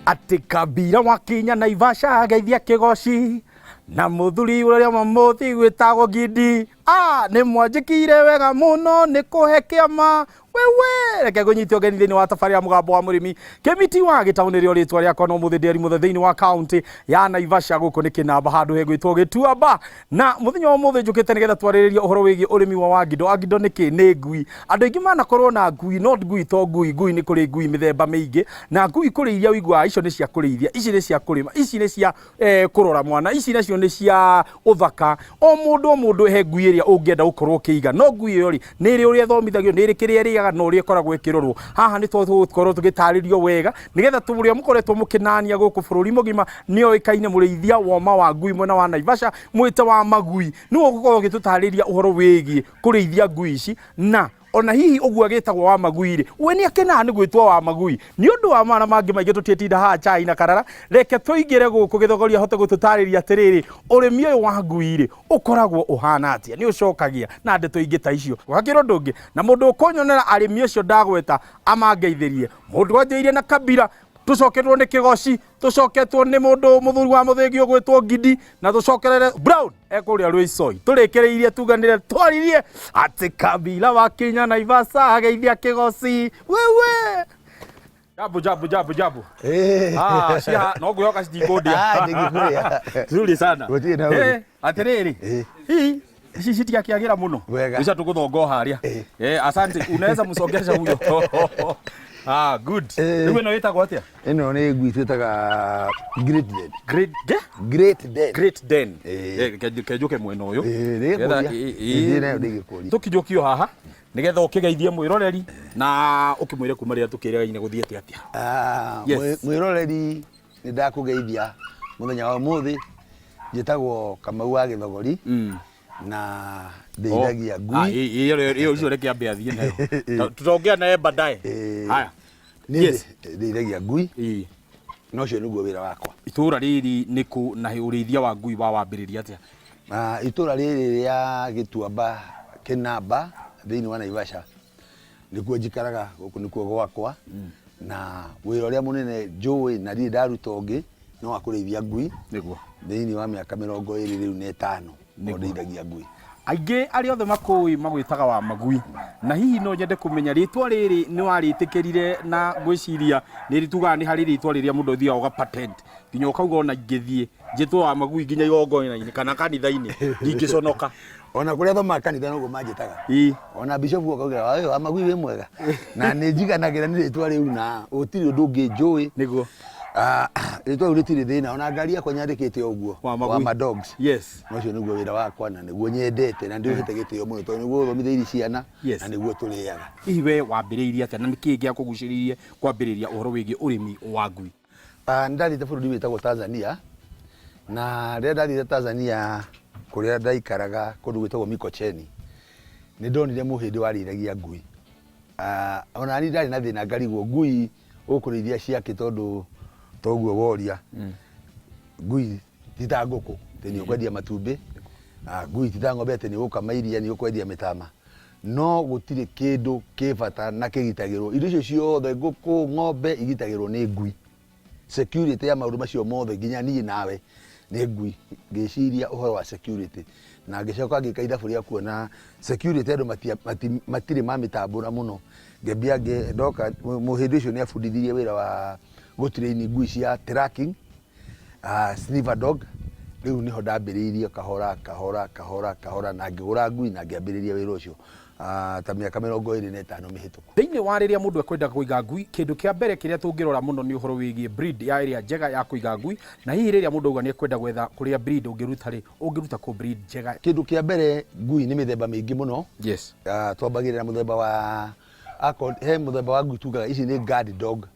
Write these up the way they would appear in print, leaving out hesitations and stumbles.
Atĩ Kabira wa Kinya Naivasha geithia kĩgoci na mũthuri ũrĩa mamũthi gwĩtagwo Ngindi. Ah, nĩ mwanjĩkire wega mũno nĩ kũhe kĩama wewe. Reke ngũnyite ũgeni thĩinĩ wa tabarĩra Mũgambo wa Mũrĩmi. Kĩmiti wa Gĩtaũ nĩrĩo rĩtwa rĩakwa, no mũthĩ ndĩari mũthe thĩinĩ wa kaunti ya Naivasha. Gũkũ nĩ Kĩnamba, handũ hegwĩtwo Gĩtuamba, na mũthenya wa ũmũthĩ njũkĩte nĩgetha twarĩrĩrie ũhoro wĩgiĩ ũrĩmi wa Wangindo. Wangindo nĩ kĩ? Nĩ ngui. Andũ aingĩ manakorwo na ngui, no ngui to ngui. Ngui nĩ kũrĩ ngui mĩthemba mĩingĩ, na ngui kũrĩ iria ũiguaga icio nĩ cia kũrĩithia, ici nĩ cia kũrĩma, ici nĩ cia kũrora mwana, ici nacio nĩ cia ũthaka. O mũndũ o mũndũ he ngui ĩrĩa ũngĩenda gũkorwo ũkĩiga, no ngui ĩyo rĩ, nĩ ĩrĩ ũrĩa ĩthomithagio, nĩ ĩrĩ kĩrĩa ĩrĩaga na ũrĩa ĩkoragwo ĩkĩrorwo. Haha nĩ tũgũkorwo tũgĩtarĩrio wega nĩgetha ũrĩa mũkoretwo mũkĩnania gũkũ bũrũri mũgima nĩ oĩkaine mũrĩithia woma wa ngui mwena wa Naivasha, mwĩte wa Magui, nĩwe ũgũkorwo ũgĩtũtarĩria ũhoro wĩgiĩ kũrĩithia ngui ici, na ona hihi ũguo agĩtagwo wa Magui rĩ, we nĩ akenaga nĩ gwĩtwo wa Magui. Nĩ ũndũ wa mana mangĩ maingĩ tũtiĩtinda haha chai na karara, reke tũingĩre gũkũ gĩthogori ahote gũtũtarĩria atĩrĩrĩ, ũrĩmi ũyũ wa ngui rĩ, ũkoragwo ũhana atĩa, nĩ ũcokagia na ndeto ingĩ ta icio. Hakĩrĩ ũndũ ũngĩ, na mũndũ ũkũnyonera arĩmi acio ndagweta amangeithĩrie, mũndũ wanjĩire na Kabira, tũcoketwo nĩ kĩgoci, tũcoketwo nĩ mũndũ mũthuri wa mũthĩgi ũgwĩtwo Ngindi, na tũcokerere Brown ekũrĩa Rwĩcoi. Tũrĩkĩrĩirie tuganĩre twaririe atĩ Kabila wa Kinya Naivasha ageithia kĩgoci wewe. Jambo jambo jambo jambo. Ah, cia no ngwĩhoka citikũndia. Ah, ndingĩkũrĩa. Nzuri sana. Gũtirĩ na ũru. Atĩrĩrĩ. Hii ici citiakĩagĩra mũno. Wega. Ica tũgũthonga o harĩa. Asante. Unaweza msongesha huyo. Ah, good. Rĩu ĩno ĩtagwo atĩa? Ĩno nĩ ngui twĩtaga Great Dane. Great de? Great Dane. Great Dane. Kenjũke mwena ũyũ. Nĩgĩkũria. Nĩgetha- Ĩĩ, nayo ndĩgĩkũria. Tũkinyũkio haha nĩgetha ũkĩgeithie mwĩroreri na ũkĩmwĩre kuma rĩrĩa tũkĩrĩgaine gũthiĩte atĩa. Ah, Yes. Mwĩroreri, nĩ ndakũgeithia mũthenya wa ũmũthĩ. Njĩtagwo Kamau wa Gĩthogori na ndĩithagia ngui. Ah, ĩyo icio reke ambe athiĩ nayo. Tutaongea naye baadaye. Haya. Niĩ ndĩithagia ngui na ũcio nĩguo wĩra wakwa. Itũra rĩrĩ nĩ kũ na ũrĩithia wa ngui wa wambĩrĩria atĩa? Ah, itũra rĩrĩ rĩa Gĩtuamba Kĩnamba thĩinĩ wa Naivasha nĩkuo njikaraga, gũkũ nĩkuo gwakwa, na wĩra ũrĩa mũnene njũĩ na ndirĩ ndaruta ũngĩ no wa kũrĩithia ngui. Thĩinĩ wa mĩaka 25 ndĩithagia ngui. Aingĩ arĩa othe makũĩ magwĩtaga wa Magui, na hihi no nyende kũmenya rĩtwa rĩrĩ nĩ warĩtĩkĩrire, na ngwĩciria nĩ rĩtugaga nĩ harĩ rĩtwa rĩrĩa mũndũ athiaga ũga patent nginya ũkauga ona ingĩthiĩ njĩtwo wa Magui nginya igongona-inĩ kana kanitha-inĩ ndingĩconoka. Ona kũrĩa thomaga kanitha noguo manjĩtaga. Ona bishopu akauga, "Ũyũ wa Magui wĩ mwega." Na nĩ njiganagĩra nĩ rĩtwa rĩu na gũtirĩ ũndũ ũngĩ njũĩ. Ah, rĩtwa rĩu rĩtirĩ thĩna, ona ngari yakwa nyandĩkĩte o ũguo. Wa Magui. Wa ma dogs. Na ũcio nĩguo wĩra wakwa na nĩguo nyendete na ndĩũhete gĩtĩo mũno tondũ nĩguo ũthomithĩirie ciana na nĩguo tũrĩaga. Hihi we wambĩrĩirie atĩa na nĩkĩĩ gĩakũgucĩrĩirie kwambĩrĩria ũhoro wĩgiĩ ũrĩmi wa ngui? Ah, nĩ ndathiĩte bũrũri wĩtagwo Tanzania, na rĩrĩa ndathiĩte Tanzania kũrĩa ndaikaraga kũndũ gwĩtagwo Mikocheni, nĩ ndonire mũhĩndĩ warĩithagia ngui. Ah, ona niĩ ndarĩ na thĩna ngarigwo ngui ũkũrĩithia ciakĩ, tondũ toguo woria ngui ti ta ngũkũ atĩ nĩ ũkwendia matumbĩ. Ah, ngui ti ta ng'ombe atĩ nĩ ũgũkama iria, nĩ ũkwendia mĩtama, no gũtirĩ kĩndũ kĩ bata na kĩgitagĩrwo indo icio ciothe ngũkũ, ng'ombe igitagĩrwo nĩ ngui. Security ya maũndũ macio mothe nginya niĩ nawe nĩ ngui. Ngĩciria ũhoro wa security na ngĩcoka ngĩka ithabu rĩa kuona security andũ matirĩ mamĩtambũra mũno. Ngĩambia ndoka mũhĩndĩ ũcio nĩ abundithirie wĩra wa gũtrain ngui cia tracking, sniffer dog. Rĩu nĩho ndambĩrĩirie kahora kahora kahora kahora na ngĩgũra ngui na ngĩambĩrĩria wĩra ũcio ta mĩaka 25 mĩhĩtũku. Thĩinĩ wa rĩrĩa mũndũ ekwenda kũiga ngui, kĩndũ kĩa mbere kĩrĩa tũngĩrora mũno nĩ ũhoro wĩgiĩ breed ya ĩrĩa njega ya kũiga ngui, na hihi rĩrĩa mũndũ auga nĩ ekwenda gwetha kũrĩa breed ũngĩruta rĩ, ũngĩruta kũ breed njega? Kĩndũ kĩa mbere, ngui nĩ mĩthemba mĩingĩ mũno. Twambagĩrĩra mũthemba wa he mũthemba wa ngui tugaga ici nĩ guard dog,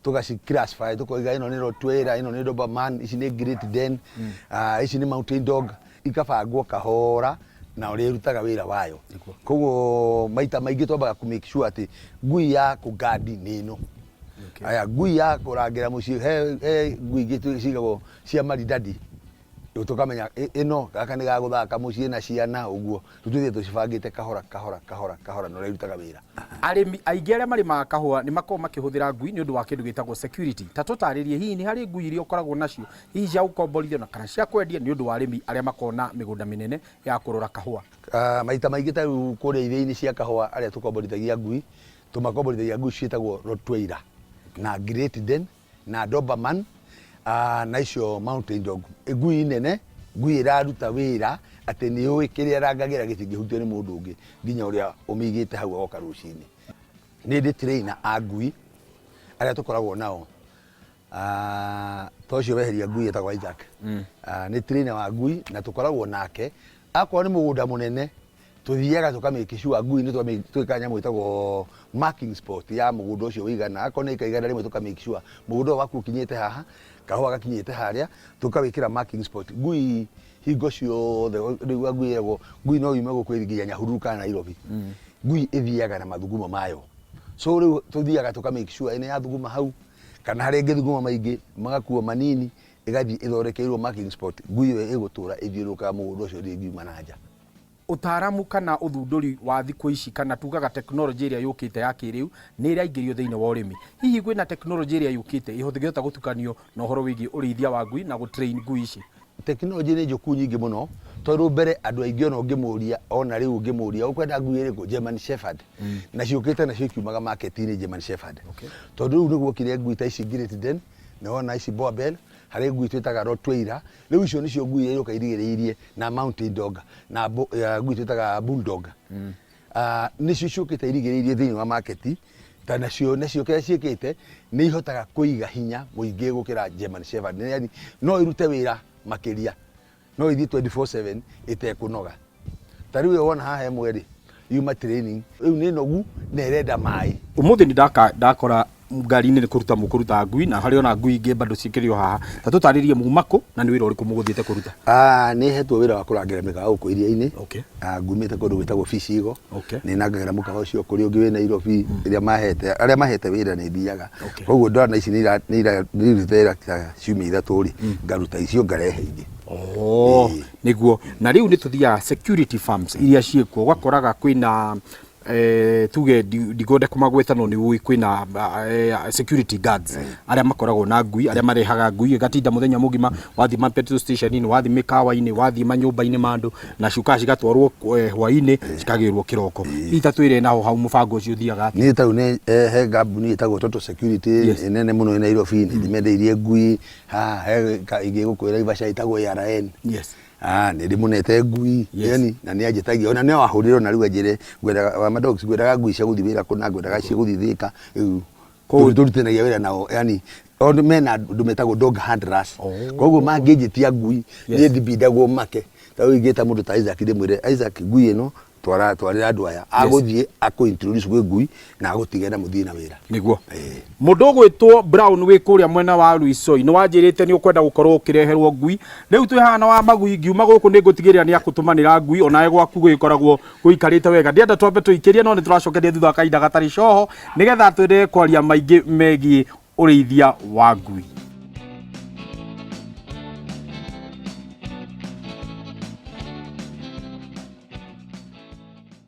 tũgaci classify tũkoiga ĩno nĩ Rottweiler, ĩno nĩ Doberman, ici nĩ Great Dane, ici nĩ Mountain Dog, ikabangwo kahora na ũrĩa ĩrutaga wĩra wayo. Koguo maita maingĩ twambaga kũ make sure atĩ ngui ya kũgandi nĩ ĩno. Aya, ngui ya kũrangĩra mũciĩ, he ngui ingĩ cigagwo cia maridadi. Tũkamenya ĩno gaka nĩ gagũthaka mũciĩ na ciana ũguo. Rĩu tũthiĩ tũcibangĩte kahora kahora kahora kahora na ũrĩa irutaga wĩra. Arĩmi aingĩ arĩa marĩmaga kahũa nĩ makoragwo makĩhũthĩra ngui nĩ ũndũ wa kĩndũ gĩtagwo security. Ta tũtarĩrie hihi nĩ harĩ ngui iria ũkoragwo nacio hihi cia gũkomborithio na kana cia kwendia nĩ ũndũ wa arĩmi arĩa makoragwo na mĩgũnda mĩnene ya kũrora kahũa? Maita maingĩ ta rĩu kũrĩa ithĩi-inĩ cia kahũa arĩa tũkomborithagia ngui, tũmakomborithagia ngui ciĩtagwo Rottweiler na Great Dane na Doberman na icio Mountain Dog. Ngui nene, ngui ĩraruta wĩra atĩ nĩ yũĩ kĩrĩa ĩrangagĩra gĩtingĩhutio nĩ mũndũ ũngĩ nginya ũrĩa ũmĩigĩte hau agoka rũcinĩ. Nĩ ndĩ trainer a ngui arĩa tũkoragwo nao. Ta ũcio weheria ngui etagwo Isaac. Nĩ trainer wa ngui na tũkoragwo nake. Akorwo nĩ mũgũnda mũnene tũthiaga tũka make sure ngui nĩ twĩkaga nyamũ ĩtagwo marking spot ya mũgũnda ũcio wĩigana. Akorwo nĩ ĩka 100 tũka make sure mũgũnda ũyũ waku ũkinyĩte haha, kahũa gakinyĩte harĩa, tũkawĩkĩra marking spot. Ngui hingo ciothe rĩu ngui ĩragwo ngui no yume gũkũ ĩthiĩ nginya Nyahururu kana Nairobi. Ngui ĩthiaga na mathugumo mayo. So rĩu tũthiaga tũka make sure ĩno yathuguma hau kana harĩa ĩngĩthuguma maingĩ magakuo manini ĩgathiĩ ĩthondekeirwo marking spot. Ngui ĩyo ĩgũtũra ĩthiũrũrũkaga mũgũnda ũcio ndĩngiuma na nja. Ũtaaramu kana ũthundũri wa thikũ ici kana tugaga tekinoronjĩ ĩrĩa yũkĩte ya kĩrĩu nĩ ĩraingĩrio thĩinĩ wa ũrĩmi. Hihi kwĩna tekinoronjĩ ĩrĩa yũkĩte ĩngĩhota gũtukanio na ũhoro wĩgiĩ ũrĩithia wa ngui na gũ train ngui ici? Tekinoronjĩ nĩ njũku nyingĩ mũno tondũ mbere andũ aingĩ ona ũngĩmũria ona rĩu ũngĩmũria ũkwenda ngui ĩrĩkũ German Shepherd na ciũkĩte nacio ikiumaga market-inĩ German Shepherd. Tondũ rĩu nĩ guokire ngui ta ici Great Dane, nĩ wona ici Boerboel, harĩ ngui twĩtaga Rottweiler, rĩu icio nĩcio ngui iria iroka irigĩrĩirie na Mountain Dog na ngui twĩtaga Bulldog. Nĩcio ciũkĩte irigĩrĩirie thĩinĩ wa market ta nacio nacio kĩrĩa ciĩkĩte nĩ ihotaga kũiga hinya mũingĩ gũkĩra German Shepherd. Yaani no irute wĩra makĩria, no ithiĩ 24/7 ĩtekũnoga. Ta rĩu ĩyo wona haha ĩmwe rĩ, yuma training, rĩu nĩ nogu na ĩrenda maĩ. Ũmũthĩ nĩ ndakora ngari-inĩ nĩ kũruta mũkũruta ngui na harĩ ona ngui ingĩ bado cikĩrĩ o haha. Ta tũtarĩrie muma kũ na nĩ wĩra ũrĩkũ mũgũthiĩte kũruta? Nĩ hetwo wĩra wa kũrangĩra mĩkawa gũkũ iria-inĩ. Ngumĩte kũndũ gwĩtagwo Fish Eagle. Nĩ nangagĩra mũkawa ũcio kũrĩ ũngĩ wĩ Nairobi ĩrĩa mahete, arĩa mahete wĩra nĩ thiaga. Koguo ndona ici nĩ irutĩte wĩra ta ciumia 3 rĩ, ngaruta icio ngarehe ingĩ. Oh, nĩguo. Na rĩu nĩ tũthiaga security firms iria ciĩkuo, ũgakoraga kwĩna tuge ndikwenda kũmagweta no nĩ ũĩ kwĩna security guards arĩa makoragwo na ngui, arĩa marehaga ngui ĩgatinda mũthenya mũgima, wathiĩ ma petrol station-inĩ, wathiĩ mĩkawa-inĩ, wathiĩ manyũmba-inĩ ma andũ, na ciũkaga cigatwarwo hwaĩ-inĩ, cikagĩrwo kĩroko. Hihi ta twĩre naho hau mũbango ũcio ũthiaga atĩa? Niĩ ta rĩu nĩ he kambuni ĩtagwo Total Security nene mũno ĩ Nairobi, nĩ ndĩmendeirie ngui, haha he ĩngĩ gũkũ Naivasha ĩtagwo ARN. Nĩ ndĩmũnete ngui. Yani na nĩ anjĩtagia ona no ahũrĩre ona rĩu anjĩre ngwendaga wa madogs ngwendaga ngui cia gũthiĩ wĩra kũna ngwendaga cia gũthiĩ Thĩka rĩu tũrutithanagia wĩra nao yani o mena andũ metagwo dog handlers. Koguo mangĩnjĩtia ngui niĩ ndibindagwo make. Ta rĩu ingĩta mũndũ ta Isaac ndĩmwĩre Isaac ngui ĩno twara twarĩra andũ aya agũthiĩ akũ introduce gwĩ ngui na agũtige na mũthiĩ na wĩra. Nĩguo. Mũndũ ũgwĩtwo Brown wĩ kũrĩa mwena wa Luisoi nĩ wanjĩrĩte nĩ ũkwenda gũkorwo ũkĩreherwo ngui. Rĩu twĩ haha na wa magui ngiuma gũkũ nĩ ngũtigĩrĩra nĩ akũtũmanĩra ngui onawe gwaku gũgĩkoragwo gũikarĩte wega. Ndienda twambe tũikĩrie no nĩ tũracokeria thutha wa kahinda gatarĩ coho nĩgetha twendelee kwaria maingĩ megiĩ ũrĩithia wa ngui.